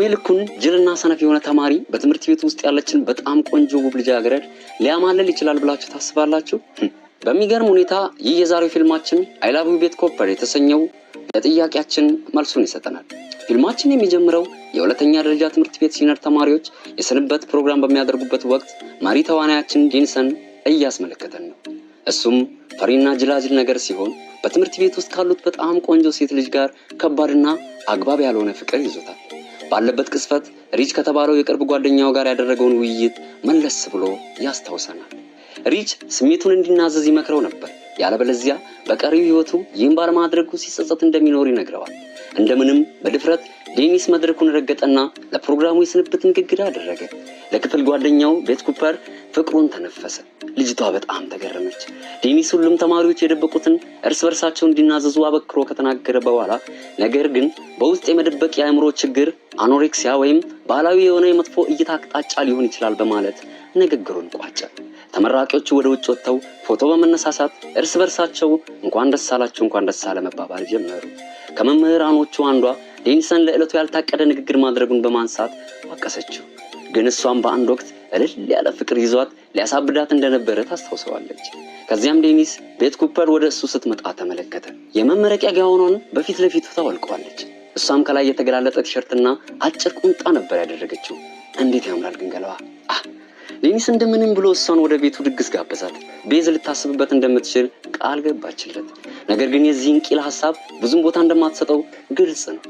እድሜ ልኩን ጅልና ሰነፍ የሆነ ተማሪ በትምህርት ቤት ውስጥ ያለችን በጣም ቆንጆ ውብ ልጃገረድ ሊያማልል ይችላል ብላችሁ ታስባላችሁ? በሚገርም ሁኔታ ይህ የዛሬው ፊልማችን I Love You, Beth Cooper የተሰኘው ለጥያቄያችን መልሱን ይሰጠናል። ፊልማችን የሚጀምረው የሁለተኛ ደረጃ ትምህርት ቤት senior ተማሪዎች የስንብት ፕሮግራም በሚያደርጉበት ወቅት መሪ ተዋናያችን ዴኒሰን እያስመለከተን ነው። እሱም ፈሪና ጅላጅል ነገር ሲሆን በትምህርት ቤት ውስጥ ካሉት በጣም ቆንጆ ሴት ልጅ ጋር ከባድና አግባብ ያልሆነ ፍቅር ይዞታል። ባለበት ቅጽበት ሪች ከተባለው የቅርብ ጓደኛው ጋር ያደረገውን ውይይት መለስ ብሎ ያስታውሰናል። ሪች ስሜቱን እንዲናዘዝ ይመክረው ነበር። ያለበለዚያ በቀሪው ሕይወቱ ይህን ባለማድረጉ ሲጸጸት እንደሚኖር ይነግረዋል። እንደምንም በድፍረት ዴኒስ መድረኩን ረገጠና ለፕሮግራሙ የስንብት ንግግር አደረገ። ለክፍል ጓደኛው ቤት ኩፐር ፍቅሩን ተነፈሰ። ልጅቷ በጣም ተገረመች። ዴኒስ ሁሉም ተማሪዎች የደበቁትን እርስ በርሳቸው እንዲናዘዙ አበክሮ ከተናገረ በኋላ ነገር ግን በውስጥ የመደበቅ የአእምሮ ችግር anorexia ወይም ባህላዊ የሆነ የመጥፎ እይታ አቅጣጫ ሊሆን ይችላል በማለት ንግግሩን ቋጨ። ተመራቂዎቹ ወደ ውጭ ወጥተው ፎቶ በመነሳሳት እርስ በርሳቸው እንኳን ደስ አላችሁ፣ እንኳን ደስ አለ መባባል ጀመሩ። ከመምህራኖቹ አንዷ ዴኒሰን ለዕለቱ ያልታቀደ ንግግር ማድረጉን በማንሳት ወቀሰችው። ግን እሷም በአንድ ወቅት እልል ያለ ፍቅር ይዟት ሊያሳብዳት እንደነበረ ታስታውሰዋለች። ከዚያም ዴኒስ ቤት ኩፐር ወደ እሱ ስትመጣ ተመለከተ። የመመረቂያ ጋውኗን በፊት ለፊቱ ታወልቀዋለች። እሷም ከላይ የተገላለጠ ቲሸርትና አጭር ቁምጣ ነበር ያደረገችው። እንዴት ያምራል ግን ገላዋ! አህ! ዴኒስ እንደምንም ብሎ እሷን ወደ ቤቱ ድግስ ጋበዛት። ቤዝ ልታስብበት እንደምትችል ቃል ገባችለት። ነገር ግን የዚህን ቂል ሀሳብ ብዙም ቦታ እንደማትሰጠው ግልጽ ነው።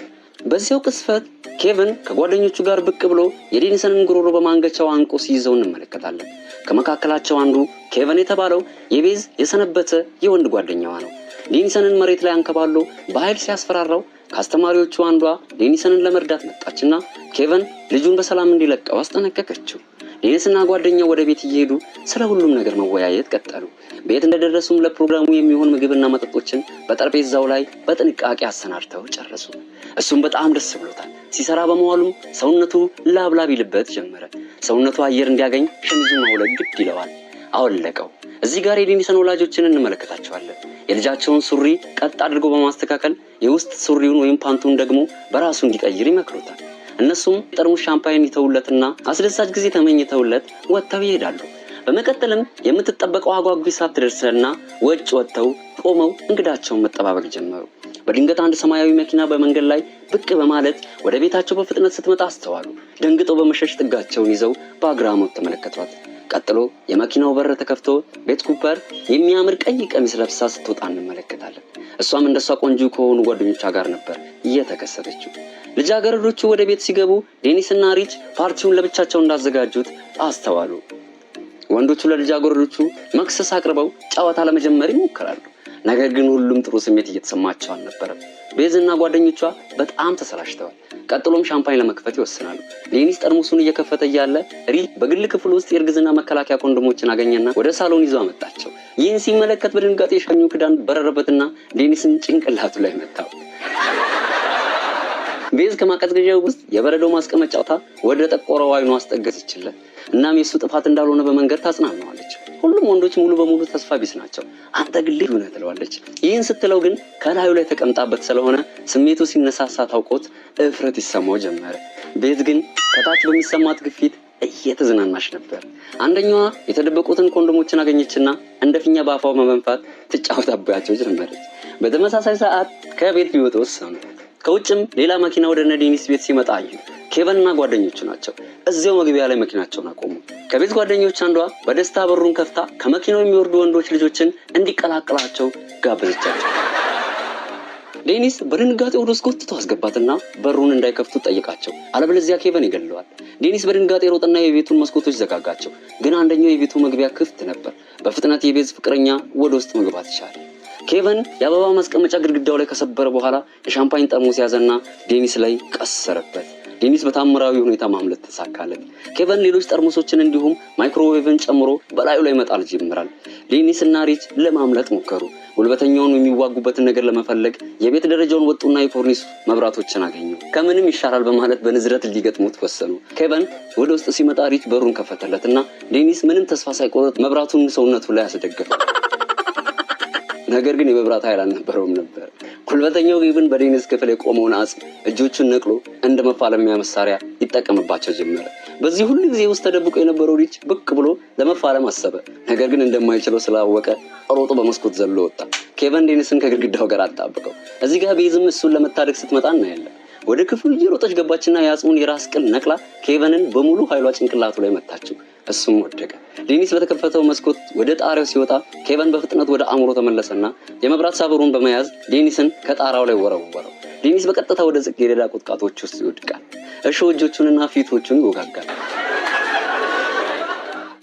በዚያው ቅጽበት ኬቨን ከጓደኞቹ ጋር ብቅ ብሎ የዴኒሰንን ጉሮሮ በማንገቻው አንቆ ሲይዘው እንመለከታለን። ከመካከላቸው አንዱ ኬቨን የተባለው የቤዝ የሰነበተ የወንድ ጓደኛዋ ነው። ዴኒሰንን መሬት ላይ አንከባሎ በኃይል ሲያስፈራራው ከአስተማሪዎቹ አንዷ ዴኒሰንን ለመርዳት መጣችና ኬቨን ልጁን በሰላም እንዲለቀው አስጠነቀቀችው። ዴኒስና ጓደኛው ወደ ቤት እየሄዱ ስለ ሁሉም ነገር መወያየት ቀጠሉ። ቤት እንደደረሱም ለፕሮግራሙ የሚሆን ምግብና መጠጦችን በጠረጴዛው ላይ በጥንቃቄ አሰናድተው ጨረሱ። እሱም በጣም ደስ ብሎታል። ሲሰራ በመዋሉም ሰውነቱ ላብላብ ይልበት ጀመረ። ሰውነቱ አየር እንዲያገኝ ሸሚዙን ማውለቅ ግድ ይለዋል። አወለቀው። እዚህ ጋር የዴኒሰን ወላጆችን እንመለከታቸዋለን። የልጃቸውን ሱሪ ቀጥ አድርጎ በማስተካከል የውስጥ ሱሪውን ወይም ፓንቱን ደግሞ በራሱ እንዲቀይር ይመክሩታል። እነሱም ጠርሙስ ሻምፓይን ይተውለትና አስደሳች ጊዜ ተመኝተውለት ወጥተው ይሄዳሉ። በመቀጠልም የምትጠበቀው አጓጊ ሰዓት ትደርስና ውጭ ወጥተው ቆመው እንግዳቸውን መጠባበቅ ጀመሩ። በድንገት አንድ ሰማያዊ መኪና በመንገድ ላይ ብቅ በማለት ወደ ቤታቸው በፍጥነት ስትመጣ አስተዋሉ። ደንግጠው በመሸሽ ጥጋቸውን ይዘው በአግራሞት ተመለከቷት። ቀጥሎ የመኪናው በር ተከፍቶ ቤት ኩፐር የሚያምር ቀይ ቀሚስ ለብሳ ስትወጣ እንመለከታለን። እሷም እንደሷ ቆንጆ ከሆኑ ጓደኞቿ ጋር ነበር እየተከሰተችው። ልጃገረዶቹ ወደ ቤት ሲገቡ ዴኒስና ሪች ፓርቲውን ለብቻቸው እንዳዘጋጁት አስተዋሉ። ወንዶቹ ለልጃገረዶቹ መክሰስ አቅርበው ጨዋታ ለመጀመር ይሞክራሉ። ነገር ግን ሁሉም ጥሩ ስሜት እየተሰማቸው አልነበረም። ቤዝና ጓደኞቿ በጣም ተሰላችተዋል። ቀጥሎም ሻምፓኝ ለመክፈት ይወስናሉ። ዴኒስ ጠርሙሱን እየከፈተ እያለ ሪች በግል ክፍል ውስጥ የእርግዝና መከላከያ ኮንዶሞችን አገኘና ወደ ሳሎን ይዞ አመጣቸው። ይህን ሲመለከት በድንጋጤ የሻኙ ክዳን በረረበትና ዴኒስን ጭንቅላቱ ላይ መታው። ቤዝ ከማቀዝቀዣው ውስጥ የበረዶ ማስቀመጫ አውጥታ ወደ ጠቆረው አይኑ አስጠገተችለት። እናም የሱ ጥፋት እንዳልሆነ በመንገር ታጽናናዋለች። ሁሉም ወንዶች ሙሉ በሙሉ ተስፋ ቢስ ናቸው፣ አንተ ግን ልዩ ነህ ትለዋለች። ይህን ስትለው ግን ከላዩ ላይ ተቀምጣበት ስለሆነ ስሜቱ ሲነሳሳ ታውቆት እፍረት ይሰማው ጀመረ። ቤዝ ግን ከታች በሚሰማት ግፊት እየተዝናናች ነበር። አንደኛዋ የተደበቁትን ኮንዶሞችን አገኘችና እንደ ፊኛ በአፏ በመንፋት ትጫወታባቸው ጀመረች። በተመሳሳይ ሰዓት ከቤት ሊወጡ ወሰኑ። ከውጭም ሌላ መኪና ወደ እነ ዴኒስ ቤት ሲመጣ አዩ። ኬቨንና ጓደኞቹ ናቸው። እዚያው መግቢያ ላይ መኪናቸውን አቆሙ። ከቤት ጓደኞች አንዷ በደስታ በሩን ከፍታ ከመኪናው የሚወርዱ ወንዶች ልጆችን እንዲቀላቅላቸው ጋበዘቻቸው። ዴኒስ በድንጋጤ ወደ ውስጥ ጎትቶ አስገባትና በሩን እንዳይከፍቱ ጠየቃቸው። አለበለዚያ ኬቨን ይገለዋል። ዴኒስ በድንጋጤ ሮጠና የቤቱን መስኮቶች ዘጋጋቸው። ግን አንደኛው የቤቱ መግቢያ ክፍት ነበር። በፍጥነት የቤዝ ፍቅረኛ ወደ ውስጥ መግባት ቻለ። ኬቨን የአበባ ማስቀመጫ ግድግዳው ላይ ከሰበረ በኋላ የሻምፓኝ ጠርሙስ ያዘና ዴኒስ ላይ ቀሰረበት። ዴኒስ በታምራዊ ሁኔታ ማምለጥ ተሳካለት። ኬቨን ሌሎች ጠርሙሶችን እንዲሁም ማይክሮዌቭን ጨምሮ በላዩ ላይ መጣል ይጀምራል። ዴኒስ እና ሪች ለማምለጥ ሞከሩ። ጉልበተኛውን የሚዋጉበትን ነገር ለመፈለግ የቤት ደረጃውን ወጡና የኮርኒስ መብራቶችን አገኙ። ከምንም ይሻላል በማለት በንዝረት ሊገጥሙት ወሰኑ። ኬቨን ወደ ውስጥ ሲመጣ ሪች በሩን ከፈተለት እና ዴኒስ ምንም ተስፋ ሳይቆርጥ መብራቱን ሰውነቱ ላይ አስደገፈው። ነገር ግን የመብራት ኃይል አልነበረውም ነበር። ጉልበተኛው ኬቨን በዴኒስ ክፍል የቆመውን አጽም እጆቹን ነቅሎ እንደ መፋለሚያ መሳሪያ ይጠቀምባቸው ጀመረ። በዚህ ሁሉ ጊዜ ውስጥ ተደብቆ የነበረው ሪች ብቅ ብሎ ለመፋለም አሰበ። ነገር ግን እንደማይችለው ስላወቀ ሮጦ በመስኮት ዘሎ ወጣ። ኬቨን ዴኒስን ከግድግዳው ጋር አጣበቀው። እዚህ ጋር ቤዝም እሱን ለመታደግ ስትመጣ እናያለን። ወደ ክፍሉ እየሮጠች ገባችና የአጽሙን የራስ ቅል ነቅላ ኬቨንን በሙሉ ኃይሏ ጭንቅላቱ ላይ መታችው። እሱም ወደቀ። ዴኒስ በተከፈተው መስኮት ወደ ጣሪያው ሲወጣ ኬቨን በፍጥነት ወደ አእምሮ ተመለሰና የመብራት ሳበሩን በመያዝ ዴኒስን ከጣራው ላይ ወረወረው። ዴኒስ በቀጥታ ወደ ጽጌረዳ ቁጥቋጦዎች ውስጥ ይወድቃል። እሾህ እጆቹንና ፊቶቹን ይወጋጋል።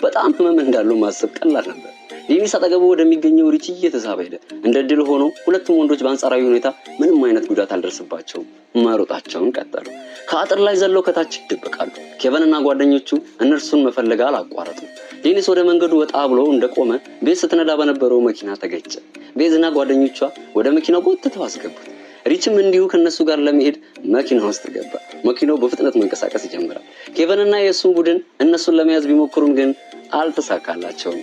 በጣም ህመም እንዳለው ማሰብ ቀላል ነበር። ዴኒስ አጠገቡ ወደሚገኘው ሪች እየተሳበ ሄደ። እንደ እድል ሆኖ ሁለቱም ወንዶች በአንጻራዊ ሁኔታ ምንም አይነት ጉዳት አልደረሰባቸውም። መሮጣቸውን ቀጠሉ። ከአጥር ላይ ዘለው ከታች ይደበቃሉ። ኬቨን እና ጓደኞቹ እነርሱን መፈለግ አላቋረጡም። ዴኒስ ወደ መንገዱ ወጣ ብሎ እንደቆመ ቤዝ ስትነዳ በነበረው መኪና ተገጨ። ቤዝና ጓደኞቿ ወደ መኪናው ጎትተው አስገቡት። ሪችም እንዲሁ ከነሱ ጋር ለመሄድ መኪና ውስጥ ገባ። መኪናው በፍጥነት መንቀሳቀስ ይጀምራል። ኬቨንና የእሱን ቡድን እነሱን ለመያዝ ቢሞክሩም ግን አልተሳካላቸውም።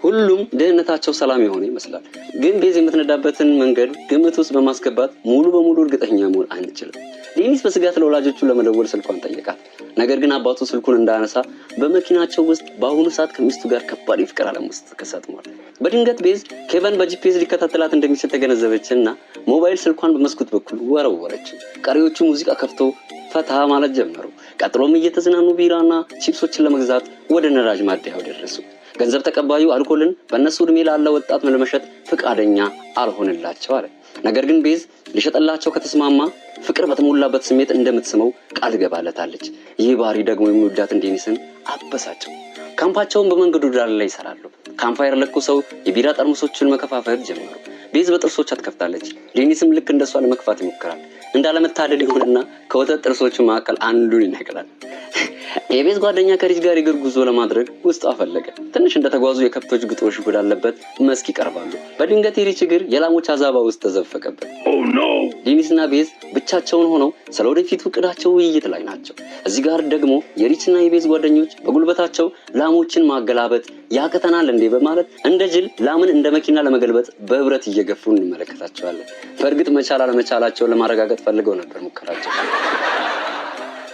ሁሉም ደህንነታቸው ሰላም የሆነ ይመስላል። ግን ቤዝ የምትነዳበትን መንገድ ግምት ውስጥ በማስገባት ሙሉ በሙሉ እርግጠኛ መሆን አንችልም። ዴኒስ በስጋት ለወላጆቹ ለመደወል ስልኳን ጠየቃት። ነገር ግን አባቱ ስልኩን እንዳያነሳ በመኪናቸው ውስጥ በአሁኑ ሰዓት ከሚስቱ ጋር ከባድ የፍቅር ዓለም ውስጥ ተሰጥሟል። በድንገት ቤዝ ኬቨን በ GPS ሊከታተላት እንደሚችል ተገነዘበችና ሞባይል ስልኳን በመስኮት በኩል ወረወረችው። ቀሪዎቹ ሙዚቃ ከፍተው ፈታ ማለት ጀመሩ። ቀጥሎም እየተዝናኑ ቢራና ቺፕሶችን ለመግዛት ወደ ነዳጅ ማደያው ደረሱ። ገንዘብ ተቀባዩ አልኮልን በእነሱ እድሜ ላለ ወጣት ለመሸጥ ፈቃደኛ አልሆንላቸው አለ። ነገር ግን ቤዝ ሊሸጥላቸው ከተስማማ ፍቅር በተሞላበት ስሜት እንደምትስመው ቃል ገባለታለች። ይህ ባህሪ ደግሞ የሚወዳትን ዴኒስን አበሳጨው። ካምፓቸውን በመንገዱ ዳር ላይ ይሰራሉ። Campfire ለኩሰው የቢራ ጠርሙሶችን መከፋፈት ጀመሩ። ቤዝ በጥርሶቿ ትከፍታለች። ዴኒስም ልክ እንደሷ ለመክፋት ይሞክራል። እንዳለመታደል ይሆንና ከወተት ጥርሶቹ መካከል አንዱን ይነቅላል። የቤዝ ጓደኛ ከሪች ጋር የእግር ጉዞ ለማድረግ ውስጧ ፈለገ። ትንሽ እንደተጓዙ የከብቶች ግጦሽ ወዳለበት መስክ ይቀርባሉ። በድንገት የሪች እግር የላሞች አዛባ ውስጥ ተዘፈቀበት። ዴኒስና ቤዝ ብቻቸውን ሆነው ስለ ወደፊቱ እቅዳቸው ውይይት ላይ ናቸው። እዚህ ጋር ደግሞ የሪችና የቤዝ ጓደኞች በጉልበታቸው ላሞችን ማገላበጥ ያቅተናል እንዴ በማለት እንደ ጅል ላምን እንደ መኪና ለመገልበጥ በህብረት እየገፉ እንመለከታቸዋለን። በእርግጥ መቻል አለመቻላቸውን ለማረጋገጥ ፈልገው ነበር ሙከራቸው።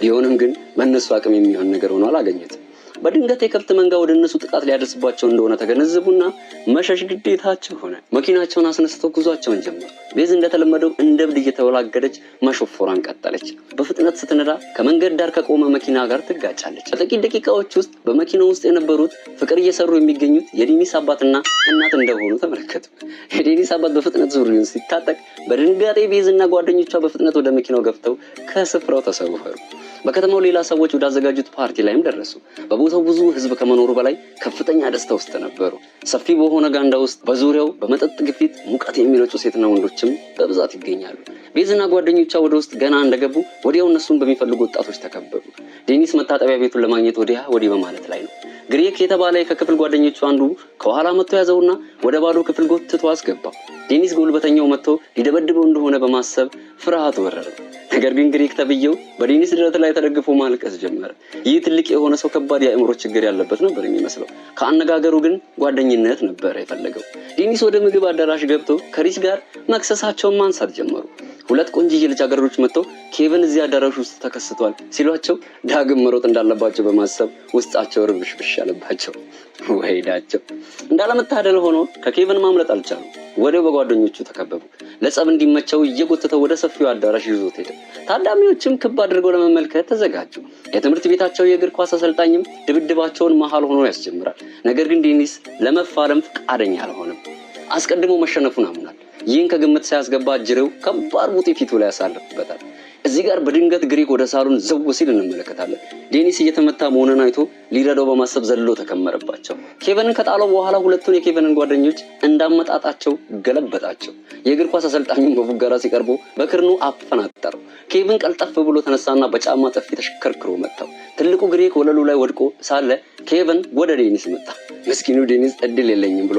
ቢሆንም ግን በእነሱ አቅም የሚሆን ነገር ሆኖ አላገኙትም። በድንገት የከብት መንጋ ወደ እነሱ ጥቃት ሊያደርስባቸው እንደሆነ ተገነዘቡና መሸሽ ግዴታቸው ሆነ። መኪናቸውን አስነስተው ጉዟቸውን ጀመሩ። ቤዝ እንደተለመደው እንደ እብድ እየተወላገደች መሾፈሯን ቀጠለች። በፍጥነት ስትነዳ ከመንገድ ዳር ከቆመ መኪና ጋር ትጋጫለች። በጥቂት ደቂቃዎች ውስጥ በመኪናው ውስጥ የነበሩት ፍቅር እየሰሩ የሚገኙት የዴኒስ አባትና እናት እንደሆኑ ተመለከቱ። የዴኒስ አባት በፍጥነት ሱሪውን ሲታጠቅ በድንጋጤ ቤዝና ጓደኞቿ በፍጥነት ወደ መኪናው ገብተው ከስፍራው ተሰወሩ። በከተማው ሌላ ሰዎች ወዳዘጋጁት ፓርቲ ላይም ደረሱ። በቦታው ብዙ ሕዝብ ከመኖሩ በላይ ከፍተኛ ደስታ ውስጥ ነበሩ። ሰፊ በሆነ ጋንዳ ውስጥ በዙሪያው በመጠጥ ግፊት ሙቀት የሚረጩ ሴትና ወንዶችም በብዛት ይገኛሉ። ቤዝና ጓደኞቿ ወደ ውስጥ ገና እንደገቡ ወዲያው እነሱን በሚፈልጉ ወጣቶች ተከበቡ። ዴኒስ መታጠቢያ ቤቱን ለማግኘት ወዲያ ወዲህ በማለት ላይ ነው። ግሬክ የተባለ ከክፍል ጓደኞቹ አንዱ ከኋላ መጥቶ ያዘውና ወደ ባዶ ክፍል ጎትቶ አስገባው። ዴኒስ ጉልበተኛው መጥቶ ሊደበድበው እንደሆነ በማሰብ ፍርሃት ወረረው። ነገር ግን ግሬክ ተብዬው በዴኒስ ደረት ላይ ተደግፎ ማልቀስ ጀመረ። ይህ ትልቅ የሆነ ሰው ከባድ የአእምሮ ችግር ያለበት ነበር የሚመስለው። ከአነጋገሩ ግን ጓደኝነት ነበር የፈለገው። ዴኒስ ወደ ምግብ አዳራሽ ገብቶ ከሪች ጋር መክሰሳቸውን ማንሳት ጀመሩ። ሁለት ቆንጅዬ ልጃገረዶች መጥተው ኬቨን እዚህ አዳራሽ ውስጥ ተከስቷል ሲሏቸው ዳግም መሮጥ እንዳለባቸው በማሰብ ውስጣቸው ርብሽብሽ ያለባቸው ወይዳቸው። እንዳለመታደል ሆኖ ከኬቨን ማምለጥ አልቻሉም። ወዲያው በጓደኞቹ ተከበቡ። ለጸብ እንዲመቸው እየጎተተው ወደ ሰፊው አዳራሽ ይዞት ሄደ። ታዳሚዎችም ክብ አድርገው ለመመልከት ተዘጋጁ። የትምህርት ቤታቸው የእግር ኳስ አሰልጣኝም ድብድባቸውን መሃል ሆኖ ያስጀምራል። ነገር ግን ዴኒስ ለመፋለም ፈቃደኛ አልሆነም። አስቀድሞ መሸነፉን አምኗል። ይህን ከግምት ሳያስገባ ጅሬው ከባድ ቡጢ ፊቱ ላይ ያሳርፍበታል። እዚህ ጋር በድንገት ግሪክ ወደ ሳሎን ዘው ሲል እንመለከታለን። ዴኒስ እየተመታ መሆኑን አይቶ ሊረዳው በማሰብ ዘሎ ተከመረባቸው። ኬቨንን ከጣለው በኋላ ሁለቱን የኬቨንን ጓደኞች እንዳመጣጣቸው ገለበጣቸው። የእግር ኳስ አሰልጣኙን በፉገራ ሲቀርቡ በክርኑ አፈናጠረው። ኬቨን ቀልጠፍ ብሎ ተነሳና በጫማ ጥፊ ተሽከርክሮ መታው። ትልቁ ግሪክ ወለሉ ላይ ወድቆ ሳለ ኬቨን ወደ ዴኒስ መጣ። ምስኪኑ ዴኒስ እድል የለኝም ብሎ